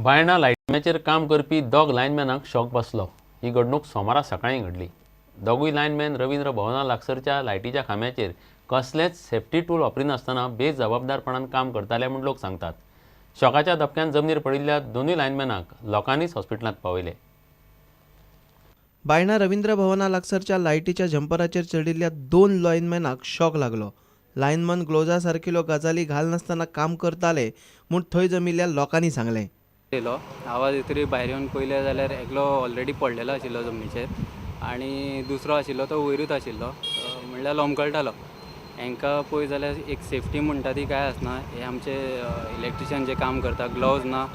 बायणा लायटम्याचेर काम करपी दोग लायनमॅनाक शॉक बसलो. ही घडणूक सोमारा सकाळीं घडली. दोगूय लायनमॅन रवींद्र भवना लागसरच्या लायटीच्या खांब्याचेर कसलेंच सेफ्टी टूल वापरिनासतना बेजबाबदारपणान काम करताले म्हूण लोक सांगतात. शॉकाच्या धपक्यान जमनीर पडिल्ल्या दोनूय लायनमॅनाक लोकांनीच हॉस्पिटलांत पावयले. बायणा रवींद्र भवना लागसरच्या लायटीच्या झंपराचेर चडिल्ल्या दोन लायनमॅनाक शॉक लागलो. लायनमन ग्लोजा सारकिल्यो गजाली घालनासतना काम करताले म्हूण थंय जमिल्ल्या लोकांनी सांगलें. येयलो आवाज येतरी भायर येवन पयलें जाल्यार एकलो ऑलरेडी पडलेलो आशिल्लो जमनीचेर आनी दुसरो आशिल्लो तो वयरूच आशिल्लो, म्हणल्यार लोंबकळटालो. हांकां पळय जाल्यार एक सेफ्टी म्हणटा ती कांय आसना. हे आमचे इलेक्ट्रिशियन जे काम करता, ग्लोव्ज ना,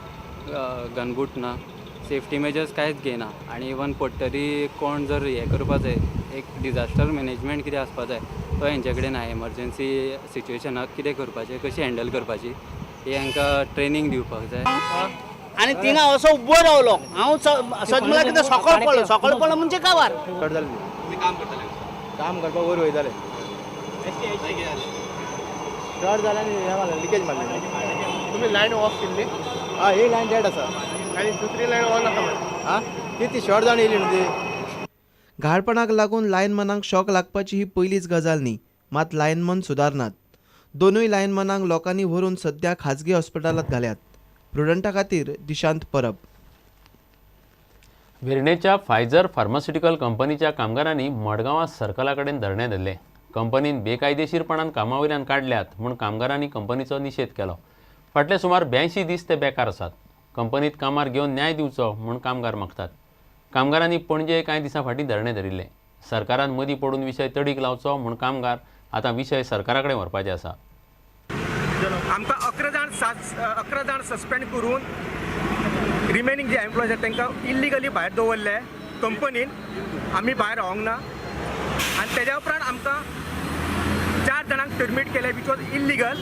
गनबूट ना, सेफ्टी मेजर्स कांयच घेयना. आनी इवन पडटरी कोण जर हें करपा जाय, एक डिजास्टर मॅनेजमेंट कितें आसपा जाय तो हेंचे कडेन ना. एमरजन्सी सिच्युएशनाक कितें करपाचें, कशी हँडल करपाची, हे हांकां ट्रेनींग दिवपाक जाय. आनी थिंगा असो उबो रावलो हांव, सज म्हणल्यार कितें सकळ पडलो, सकळ पडलो म्हणजे काबार. कट जालें. काम करपाक वयर वयताले, शॉर्ट जालें आनी हें मारलें, लिकेज मारलें. तुमी लायन ऑफ केल्ली? हय, ही लायन डेड आसा. आनी दुसरी लायन ऑन आसा मरे? आं, ती ती शॉर्ट जावन येयली न्हू ती. घाळपणाक लागून लायनमनांक शॉक लागपाची ही पयलीच गजाल न्ही, मात लायनमन सुदारनात. दोनूय लायनमनांक लोकांनी व्हरून सध्या खाजगी हॉस्पिटलांत घाल्यात. प्रुडंटा खातीर दिशांत परब. वेर्णेच्या फायझर फार्मास्युटिकल कंपनीच्या कामगारांनी मडगांवां सर्कला कडेन धरणें धरलें. कंपनीन बेकायदेशीरपणान कामा वयल्यान काडल्यात म्हूण कामगारांनी कंपनीचो निशेध केलो. फाटले सुमार 82 दीस ते बेकार आसात. कंपनीत कामार घेवन न्याय दिवचो म्हूण कामगार मागतात. कामगारांनी पणजे कांय दिसां फाटीं धरणें धरिल्लें. सरकारान मदीं पडून विशय तडीक लावचो म्हूण कामगार आतां विशय सरकारा कडेन व्हरपाचे आसा. आमकां 11 जाण सस्पेंड करून रिमेनींग जे एम्प्लॉयज आसा तांकां इल्लिगली भायर दवरले कंपनीन. आमी भायर रावोंक ना. आनी तेज्या उपरांत आमकां 4 जाणांक टर्मिनेट केले, which was illegal.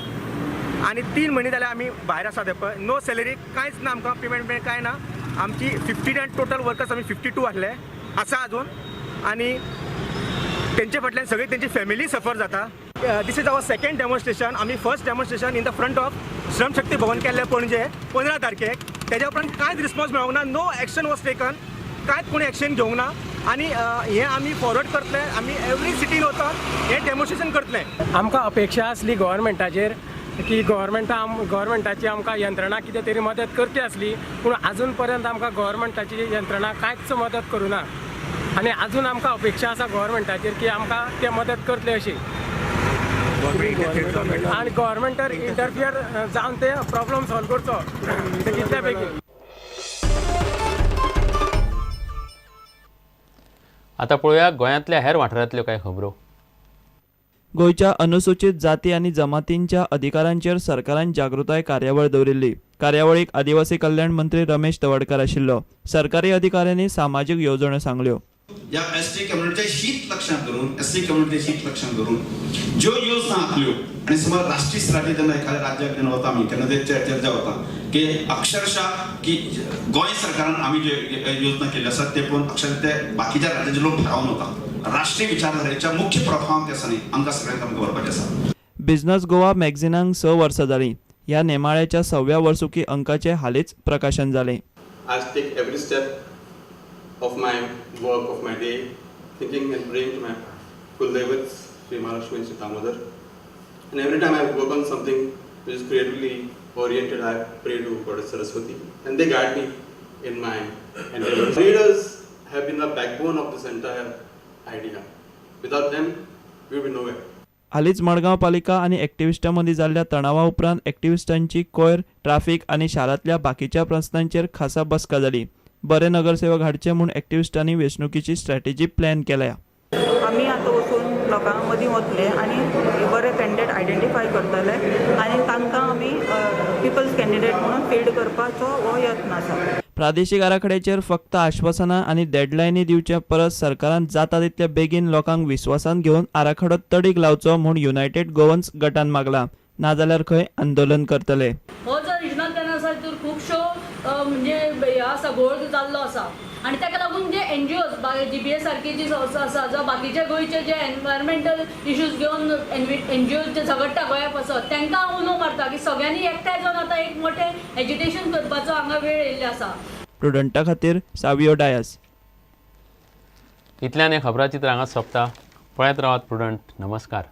आनी 3 म्हयने जाले आमी भायर आसा ते पळय. नो सॅलरी, कांयच ना आमकां, पेमेंट बिमेंट कांय ना. आमची 59 टोटल वर्कर्स, आमी 52 आसले, आसा अजून. आनी तेंचे फाटल्यान सगळी तेंची फॅमिली सफर जाता. This is our second demonstration. आमी first demonstration in the front of Shram Shakti Bhavan केल्लें पणजे 15 तारखेक. तेज्या उपरांत कांयच रिस्पॉन्स मेळोंक ना. नो एक्शन वॉज टेकन, कांयच कोणी एक्शन घेवंक ना. आनी हें आमी फॉरवर्ड करतले. आमी एवरी सिटीन वचोन हें डेमॉन्स्ट्रेशन करतले. आमकां अपेक्षा आसली गव्हर्मेंटाचेर की गव्हर्मेंटाची आमकां यंत्रणा कितें तरी मदत करची आसली, पूण आजून पर्यंत आमकां गव्हर्मेंटाची यंत्रणा कांयच मदत करूं ना. आनी आजून आमकां अपेक्षा आसा गव्हर्मेंटाचेर की आमकां ते मदत करतले अशी. आनी गव्हर्मेंटार इंटरफियर जावन ते प्रॉब्लम सॉल्व करचो तितल्या बेगीन. आतां पळोवया गोंयांतल्या हेर वाठारांतल्यो कांय खबरो. गोंयच्या अनुसूचित जाती आनी जमातींच्या अधिकारांचेर सरकारान जागृताय कार्यावळ दवरिल्ली. कार्यावळीक आदिवासी कल्याण मंत्री रमेश तवडकर आशिल्लो. सरकारी अधिकाऱ्यांनी सामाजीक येवजण्यो सांगल्यो. ह्या एस टी कम्युनिटीचे हीत लक्षांत धरून, एस सी कम्युनिटीचे हीत लक्षांत धरून ज्यो योजना आखल्यो आनी सुमार राष्ट्रीय स्तराचेर जेन्ना एखाद्या राज्याक जेन्ना वता आमी तेन्ना ते चर्चा वता की अक्षरशः की गोंय सरकारान आमी ज्यो योजना केल्ल्यो आसात ते पळोवन अक्षरशः ते बाकीच्या राज्याचे लोक भारावन वता. राष्ट्रीय विचारधारेच्या मुख्य प्रभावान ते आसा न्ही, आमकां सगळ्यांक आमकां व्हरपाचें आसा. बिझनस गोवा मॅगझिनाक 6 वर्सां जालीं. ह्या नेमाळ्याच्या 6व्या वर्सुकी अंकाचें हालींच प्रकाशन जालें. I take every step of my work, of my day, thinking and praying to my Kuldevats, Sri Mahalakshmi and Sri Damodar. And every time I work on something which is creatively oriented, I pray to Goddess Saraswati, and they guide me in my endeavors. Readers have been the backbone of this entire idea. Without them, we would be nowhere. हालींच मडगांव पालिका आनी एक्टिविस्टां मदीं जाल्ल्या तणावा उपरांत एक्टिविस्टांची कोयर, traffic आनी शारांतल्या बाकीच्या प्रस्नांचेर खासा बसका जाली. बरे नगरसेवक हाडचे म्हूण एक्टिविस्टांनी वेंचणुकीची स्ट्रॅटेजी प्लॅन केल्या. आमी आतां वचून लोकां मदीं वतले आनी बरे कॅन्डिडेट आयडेंटिफाय करतले आनी तांकां आमी पिपल्स कॅन्डिडेट म्हणून फील्ड करपाचो हो यत्न आसा. प्रादेशीक आराखड्याचेर फक्त आश्वासनां आनी डेडलायनी दिवचे परस सरकारान जाता तितले बेगीन लोकांक विस्वासांत घेवन आराखडो तडीक लावचो म्हूण युनायटेड गोवन्स गटान मागला. नाजाल्यार खंय आंदोलन करतले. हो जो रिजनल प्लॅन आसा तितून खुबश्यो म्हणजे हे आसा, घोळ जाल्लो आसा. आनी ताका लागून जे एनजीओज, जीबीए सारकी जी संस्था आसा जावं बाकीचे गोंयचे जे एनवायरमेंटल इश्यूज घेवन एनजीओज जे झगडटा गोंया पासत, तांकां हांव उलो मारता की सगळ्यांनी एकठांय जावन आतां एक मोठें एजिटेशन करपाचो हांगा वेळ येयल्लो आसा. प्रुडंटा खातीर सावियो डायस. इतल्यान हें खबराचित्र हांगा सोंपता. पळयत रावात प्रुडंट. नमस्कार.